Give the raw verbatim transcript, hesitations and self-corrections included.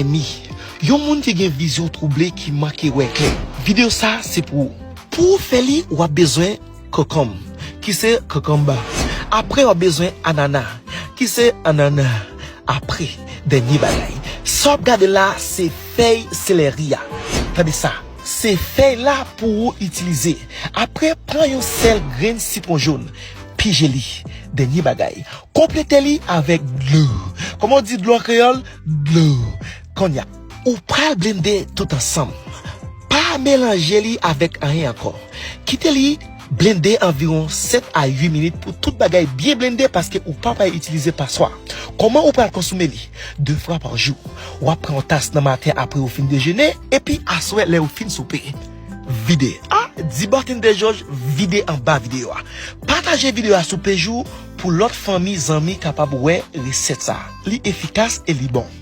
Emi, yon moun ki gen vizyon twouble ki manke wè klè. Videyo sa se pou ou. Pou w fè li, w ap bezwen konkonm, ki se konkonba. Apre, w ap bezwen anana, ki se anana. Apre, dènye bagay, sa w ap gade la, se fèy seleri a. Tande sa, se fèy la pou ou itilize. Apre, pran yon sèl grenn sitwon jòn, pije li. Dènye bagay, konplete li avèk dlo. Kòman w di dlo an kreyòl? Dlo. Kounye a, ou pral blende tout ansanm. Pa melanje li avèk anyen ankò. Kite li blende anviwon sèt a uit minit pou tout bagay byen blende, paske ou pa pral itilize paswa. Kòman ou pral konsome li? De fwa pa jou. W ap pran yon tas nan maten apre ou fin dejene, epi aswè lè ou fin soupe. Vide. A, di Bartender George vide anba videyo a. Pataje videyo a sou pej ou pou lòt fanmi, zanmi kapab wè resèt sa. Li efikas e li bon.